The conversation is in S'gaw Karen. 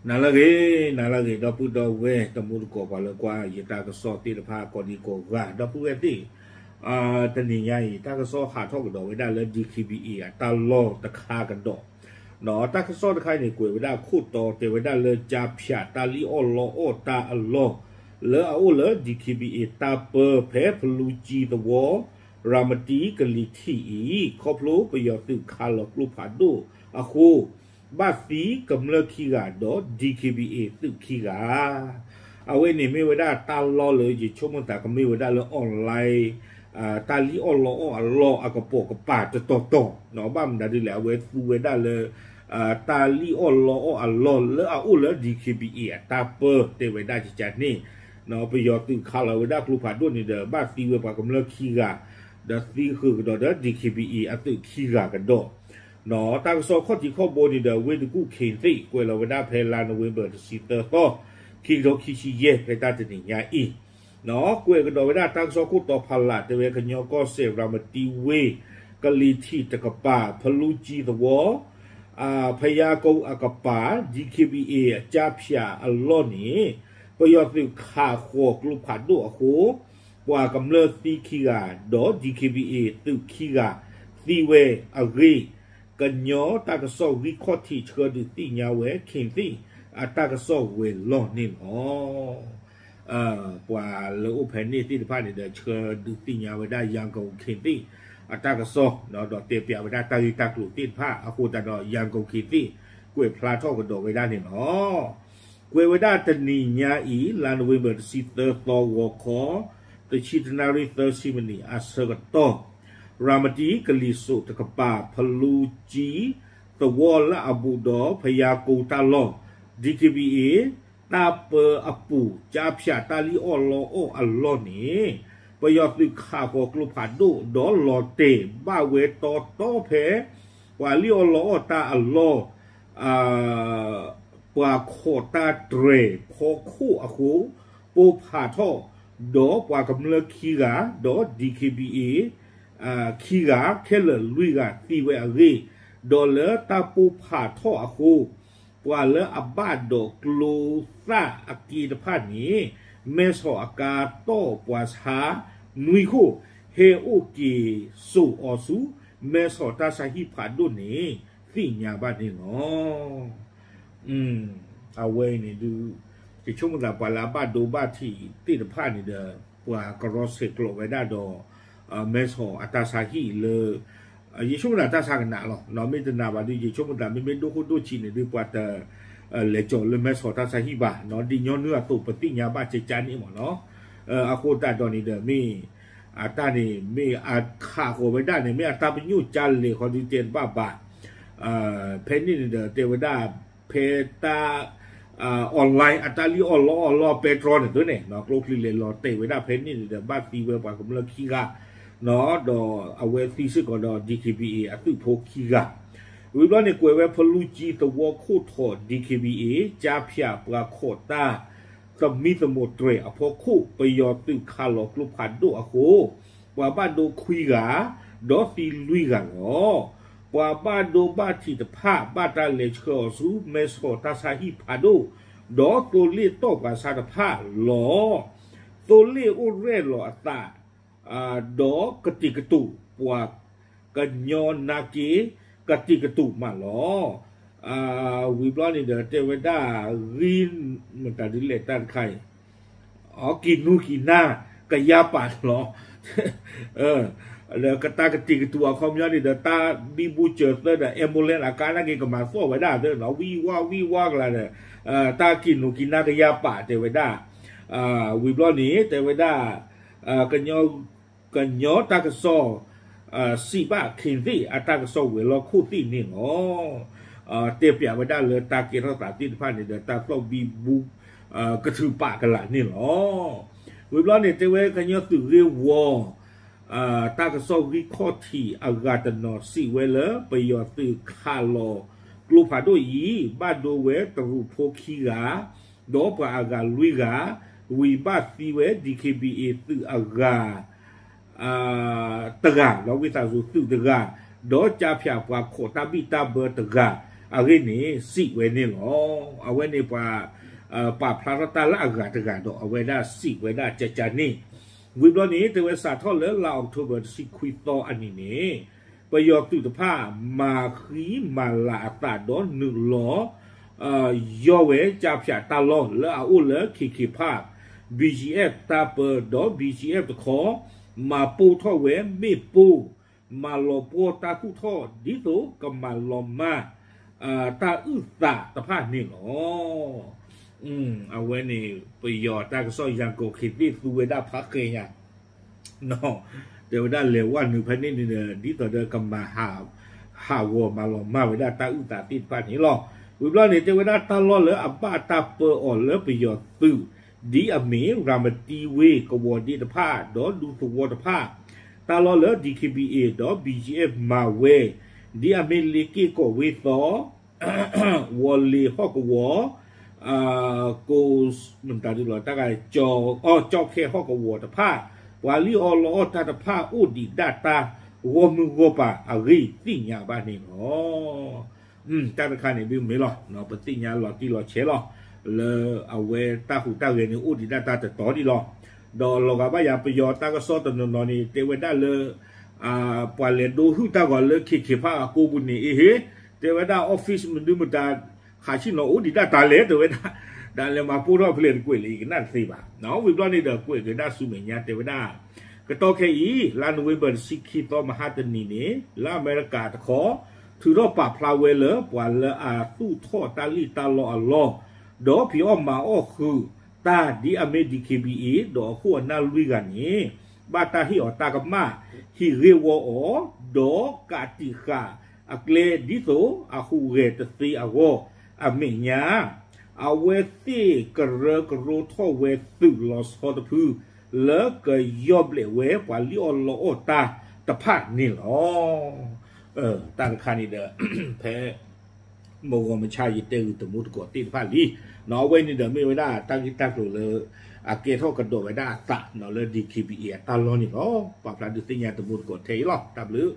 နၤလၢအဂ့ၤ, နၤလၢအဂ့ၤ ဒီပုၢ်ဒီဝဲၢ်တံၤသကိး ပှၤလၢကွၢ်ယတၢ်ကစီၣ်သ့ၣ်တဖၣ်ကိးဒံကိးဂၤ ဒီပုၢ်ဝဲၢ်သ့ၣ်, တနံၤညါအံၤ တၢ်ကစီၣ်ဟးထီၣ်ကဒီးဝဲဒၣ်လၢ DKBA အတၢ်လီၢ်တခါကဒီး, ဒီးတၢ်ကစီၣ်တခါအံၤန့ၣ် ကွဲးဝဲဒၣ်ခိၣ်တီတဲဝဲဒၣ်လၢ ကၠါဖၠးတၢ်လံၣ်အီၣ်လီအီၣ်တၢ်အလီၢ် လၢအအိၣ်လၢ DKBA တၢ်ပၢဖဲဖလူကၠံသဝီ ရၤမတံကလံၤထံးအံၤ ခီဖျိပယီၤသုးခးလီၤကျိဖးဒိၣ်အဃိ ဘၣ်သံကမျၢၢ်ခံဂၤဒီး DKBA သုးခံဂၤ, အဝဲန့ၣ်မ့ၢ်ဝဲဒၣ်တၢ်လီၢ်လၢယဆိကမိၣ်သးကမ့ၢ်ဝဲဒၣ်လၢ online တၢ်လံၣ်အီၣ်လီအီၣ်အလီၢ်အကပိာ်ကပၤတတီၤတီၤ, ဘၣ်မနုၤဒ်လဲၣ် အဝဲသူဝဲဒၣ်လၢ တၢ်လံၣ်အီၣ်လီအီၣ်အလီၢ်လၢအအိၣ်လၢ DKBA အတၢ်ပၢတဲဝဲဒၣ်ကကန့ၣ်, ပယီၤသုးခးလီၤဝဲဒၣ်ကျိဖးဒိၣ်န့ၣ်ဒီး ဘၣ်သံဝဲပှၤကမျၢၢ်ခံဂၤ, ဒီးသံဃုာ်ကဒီးဒီး DKBA အသုးခံဂၤကဒီး, တၢ်ကစီၣ်ခီၣ်ထံးခီၣ်ဘိန့ၣ်ဒီး ဝ့ၢ်တကူၣ်ခ့ၤသ့ၣ် ကွဲးလီၤဝဲဒၣ်ဖဲလါနိၣ်ဝ့ဘၢၣ်တဆံသၢသီ, ခံကထိခံဆံယဲၢ် ဖဲတၢ်တနံၤညါအံၤ, ကွဲးကဒီးဝဲဒၣ်တၢ်ကစီၣ်ခိၣ်တီဖးလး တဲဝဲကညီကီၢ်စဲၣ် ရၤမတံဝ့ၢ် ကလံၤထံးတကပၤ ဖလူကၠံသဝီ ဖယါကိအကပၤ DKBA အကၠါဖၠးအလီၢ်န့ၣ် ပယီၤသုးခးဃီၤကျိဖးဒိၣ်အဃိ ပှၤကမျၢၢ်သံခံဂၤ ဒီး DKBA သုးခံဂၤသံဝဲအဂ့ၢ် ကညီတၢ်ကစီၣ်ဂံၢ်ခီၣ်ထံးဆှၢဒုးသ့ၣ်ညါဝဲ ခ့ၤသ့ၣ်အတၢ်ကစီၣ်ဝဲၤလီၢ်န့ၣ်လီၤ. ပှၤလၢအိၣ်ဖဲန့ၣ်သ့ၣ်တဖၣ်န့ၣ်ဒီး ဆှၢဒုးသ့ၣ်ညါဝဲဒၣ် ရန်ကုန်ခ့ၤသ့ၣ်အတၢ်ကစီၣ် ဒီးတဲပၠးဝဲဒၣ်တၢ်ဂ့ၢ်တၢ်ကျိၤသ့ၣ်တဖၣ်အဃိသတးဒီး ရန်ကုန်ခ့ၤသ့ၣ် ကွဲးဖျါထီၣ်ကဒီးဝဲဒၣ်န့ၣ်လီၤ. ကွဲးဝဲဒၣ်တနံၤညါအံၤ လါနိၣ်ဝ့ဘၢၣ်တဆံသၢသီ ဂီၤခီ တဆံတနၣ်ရံၣ်သၢဆံမံးနံးအဆၢကတီၢ် ရၤမတံကလံၤစိးတကပၤ ဖလူကၠံသဝီလၢအဘူးဒီး ဖယါကိတၢ်လီၢ် DKBA တၢ်ပၢအပူၤ ကၠါဖၠးတၢ်လံၣ်အီၣ်လီအီၣ်အလီၢ်န့ၣ် ပယီၤသုးခးဃီၤကျိဖးဒိၣ် ဒီးလီၤတဲာ်ဘၣ်ဝဲတီတီဖဲ ပှၤလံၣ်အီၣ်လီအီၣ်တၢ်အလီၢ် ပှၤခိးတၢ်တြဲၤဖီခိၣ်အဃိ ပိၢ်ဖးထီၣ် ဒီးပှၤကမျၢၢ်ခံဂၤ ဒီး DKBA ခံဂၤ ခဲလၢာ်လွံၢ်ဂၤသံဝဲအဂ့ၢ်, ဒီးလၢတၢ်ပိၢ်ဖးထီၣ်အဃိ ပှၤလၢအဘၣ်ဒိးကျိသၣ်အက့တဖၣ်န့ၣ် မဲဆီးအကါတီၢ်ပှၤဆါနွံခိၣ် ဟဲအိၣ်က့ၤစိာ်အီၤဆူ မဲဆီးတၢ်ဆါဟံၣ်ဖးဒိၣ်န့ၣ် သ့ၣ်ညါဘၣ်န့ၣ်လီၤ. အဝဲအံၤန့ၣ်ဒုး ယဆိကမိၣ်သးပှၤလၢအဘၣ်ဒိဘၣ်ထံးသ့ၣ်တဖၣ်န့ၣ်ဒီး ပှၤကရီဆဲးကျိးဝဲဒၣ်ဒီး မဲဆီးအတၢ်ဆါဟံၣ်လၢ ယဆိကမိၣ်သးတၢ်ဆါကနးလီၤ. မ့ၢ်တနးဘၣ်ဒုး ယဆိကမိၣ်သးမ့မ့ၢ်ဒိၣ်ခိၣ်ဒိၣ်ဆံးန့ၣ်ဒုး ပှၤတ လဲၤကၠီၤလၢမဲဆီးတၢ်ဆါဟံၣ်ဘၣ်, ဒ်ညီနုၢ်အသိးပသ့ၣ်ညါဘၣ်ကကန့ၣ်မ့ၢ်နီၤ. အဃိသတးဒီးန့ၣ်ဒီး မ့ၢ်အတၢ်န့ၣ် မ့ၢ်အခးဃီၤဝဲဒၣ်န့ၣ် မ့ၢ်အတၢ်ပညိၣ်ကလဲၤဃီဒုးတဲတဘၣ်ဘၣ်. ဖဲန့ၣ်န့ၣ်ဒီး တဲဝဲဒၣ် ဖဲတၢ် online အတၢ်လံၣ်အီၣ်လီအီၣ်အလီၢ်ပဲတြီန့ၣ်သုန့ၣ် ကျိချံလဲၤလီၤတဲာ်ဝဲဒၣ်ဖဲန့ၣ်န့ၣ်ဒီး ဘၣ်သံဝဲပှၤကမျၢၢ်ခံဂၤ ဒီးအဝဲသံစ့ၢ်ကီးဒီး DKBA အသုးဖိခံဂၤ, ဝံၤဘျီန့ၣ် ကွဲးဝဲဖလူကၠံသဝီခိၣ်ထိး DKBA ကၠါဖၠးပှၤခိးတၢ် သမံသမိးတြဲၤအဖီခိၣ် ပယီၤသုးခးလီၤကျိဖးဒိၣ်အဃိ ပှၤဘၣ်ဒိခွံဂၤ ဒီးသံလွံၢ်ဂၤလီၤ. ပှၤဘၣ်ဒိဘၣ်ထံးတဖၣ် ဘၣ်တၢ်လဲၤဆှၢအီၤဆူ မဲဆီးတၢ်ဆါဟံၣ်ဖးဒိၣ် ဒီးသိလ့ၣ်တီၢ်ပှၤဆါတဖၣ်လီၤ. သိလ့ၣ်အိၣ်ရဲၣ်လီၤအသး ဒီးကတံာ်ကတူာ်ပှၤကညီနာ်က့ ကတံာ်ကတူာ်မးလီၤ. ဝံၤဘျီန့ၣ်ဒီး တဲဝဲဒၣ် ဂံၢ်မတၤဒ်လဲၣ်တၢ်တခါအံၤ အကံၢ်နူကံၢ်နၢ်ကယါပာ်လီၤ. ဒီးကတၢ်ကတံာ်ကတူာ်အခီပညီန့ၣ်ဒီး တၢ်ဘံဘူစၢၤသၢဒီး ambulance အကါနာ်က့ၤကမၤသီၣ်ဝဲဒၣ်သၢနီၤ ဝံဝါဝံဝါကလာ်ဒီး တၢ်ကံၢ်နူကံၢ်နၢ်ကယါပာ်တဲဝဲဒၣ်. ဝံၤဘျီန့ၣ် တဲဝဲဒၣ် ကညီတၢ်ကစီၣ် စံးဘၣ်ခ့ၤသ့ၣ်အတၢ်ကစီၣ်ဝဲၤလီၢ်ခိၣ်သ့ၣ်န့ၣ်လီၤ. တဲပၠးဝဲဒၣ်လၢတၢ်ကဲထီၣ်သးသ့ၣ်တဖၣ်န့ၣ်ဒီး တၢ်သီၣ်ဘံဘူ ကထုးပာ်ကလာ်န့ၣ်လီၤ. ဝံၤဘျီန့ၣ် တဲဝဲကညီသုးဂ့ၢ်ဝီ တၢ်ကစီၣ်ဂံၢ်ခီၣ်ထံးအဂၤတနီၤစံးဝဲလၢ ပယီၤသုးခးလီၤကျိဖးဒိၣ်အံၤ ဘၣ်ဒိဝဲတရူးဖိခံဂၤ ဒီးပှၤအဂၤလွံၢ်ဂၤ, ဝံၤဘၣ်သံဝဲ DKBA သုးအဂၤ တဂၤ ဒီးဝံသးစူၤသုးတဂၤ, ဒီးကၠါဖၠးပှၤခိးတၢ်ဘံၣ်တၢ်ဘၢတဂၤ, အဂ့ၢ်န့ၣ်စံးဝဲန့ၣ်လီၤ. အဝဲန့ၣ်ပှၤ ပာ်ဖျါထီၣ်တၢ်လၢအဂၤတဂၤဒီး အဝဲဒၣ်စံးဝဲဒၣ်ကကန့ၣ်, ဝံၤဘျီန့ၣ် တဲဝဲစးထီၣ်လၢလါ October တဆံခွံသီအနံၤန့ၣ် ပယီၤသုးတဖၣ် မၤဃံမၤလၤအသးဒီးနုာ်လီၤ ယီၢ်ဝဲ ကၠါဖၠးတၢ်လီၢ်လၢအအိၣ်လၢ ခ့ခ့ဖၣ် BGF တၢ်ပၢဒီး BGF တခီ မၤပိၢ်ထီၣ်ဝဲမ့ၣ်ပိၢ် မၤလီၤပှီၢ်တၢ်သူၣ်ထီၣ် ဒ်သိးကမၤလီၤမၢ် တၢ်အုၣ်သးတဖၣ်န့ၣ်လီၤ. အဝဲန့ၣ် ပယီၤတၢ်ကစီၣ် ယၤကိာ်ခ့သ့ၣ်သူဝဲဒၣ်ဖးဃဲညါ တဲဝဲဒၣ်လဲၤဝဲနုာ်ဖဲန့ၣ်န့ၣ်ဒီး ဒ်သိးဒီးကမၤ ဟးဂီၤမၤလီၤမၢ်ဝဲဒၣ်တၢ်အုၣ်သးသ့ၣ်တဖၣ်န့ၣ်လီၤ. ဝံၤဘျီန့ၣ် တဲဝဲဒၣ်တၢ်လီၢ်လၢအဘၣ်တၢ်ပၢအီၤလၢပယီၤသုး ဒ်အမ့ၢ် ရၤမတံဝ့ၢ် ကဝီၤဒ့တဖၣ် ဒီးဒူသဝီတဖၣ်, တၢ်လီၢ်လၢ DKBA ဒီး BGF မၤဝဲ ဒ်အမ့ၢ်လ့က့ၢ်ကီၢ်ဝ့ၢ်သီ ဝီၤလ့ၤဟီၣ်ကဝီၤ ကိး မတၤဒ်လီၤ တၢ်ဂၤ ကၠီခဲဟီၣ်ကဝီၤတဖၣ်, ပှၤလံၣ်အီၣ်လီအီၣ်တၢ်တဖၣ်အိၣ်ဒံးဒၣ်တၢ်ဂီၢ်မုၢ်ဂီၢ်ပၤအဂ့ၢ်သ့ၣ်ညါဘၣ်န့ၣ်လီၤ. တၢ်တခါန့ၣ်မ့ၢ်မ့ၢ်လီၤ ပသ့ၣ်ညါလီၤတံၢ်လီၤဆဲးလီၤ လၢအဝဲတၢ်ဟူးတၢ်ဂဲၤန့ၣ်အိၣ်ဒံးဒၣ်တၢ်တတီၤဒံးလီၤ. ဒီးလီၤဂာ်ဘၣ်ယၤ ပယီၤတၢ်ကစီၣ်တနီၤနီၤန့ၣ် တဲဝဲဒၣ်လၢ ပှၤလဲၤဒိဟုၣ်တၢ်ဂီၤလၢ ခ့ခ့ဖၣ်အကိပူၤန့ၣ် အ့ဟ့ တဲဝဲဒၣ် office မနုၤမတၤ ဟးဆ့ၣ်နီၤအိၣ်ဒံးဒၣ်တၢ်လဲၣ် တဲဝဲဒၣ်, ဒီးလဲၤမၤပိၢ်ထီၣ်ဖဲလဲၣ်တကွဲးလၢယကနၣ်တသ့ဘၣ်. ဝံၤဘျီန့ၣ်ဒီးကွဲးက့ၤဒၣ်ဆူမဲာ်ညါတဲဝဲဒၣ် ကတီၢ်ခဲအံၤ လါ November တဆံခံသီမဟါတနံၤန့ၣ် လၢအမဲရကၤတခီ ထုးထီၣ်ပာ်ဖျါဝဲလၢပှၤလၢအသူၣ်ထီၣ်တၢ်လံၣ်တၢ်လီအလီၢ် ဒီးဖံးအီၣ်မၤအီၣ်ဃုာ်တၢ်ဒ်အမ့ၢ် DKBA ဒီးအခိၣ်အနၢ်လွံၢ်ဂၤန့ၣ် ဘၣ်တၢ်ဟ့ၣ်အီၤတၢ်ကမၣ် ဟံးဂ့ၢ်ဝီအီၤ ဒီးကးတံာ်ဃာ်အကျဲဒ်သိးအဟူးဂဲၤတသ့အဂီၢ် အမဲာ်ညါ အဝဲသ့ၣ်ကရၢကရိထီၣ်ဝဲသုးလီၤဆီတဖု လၢကယီၢ်ဘျဲးဝဲပှၤလံၣ်အီၣ်လီအီၣ်တၢ်တဖၣ်န့ၣ်လီၤ. တၢ်တခါန့ၣ်ဒီး ဖဲ မုၢ်ဂီၤမုၢ်ဆါယတဲဂုာ်တမူတကိးသ့ၣ်တဖၣ်လံ. အဝဲန့ၣ်ဒီးမ့ၢ်ဝဲဒၣ်တၢ်ဂ့ၢ်တၢ်ကျိၤလၢ အကဲထီၣ်ကဒီးဝဲဒၣ်အသးလၢ DKBA အတၢ်လီၢ်န့ၣ်လီၤ. ပာ်ဖျါဒုးသ့ၣ်ညါတမူတကိးထဲအံၤလီၤ. တၢ်ဘျုး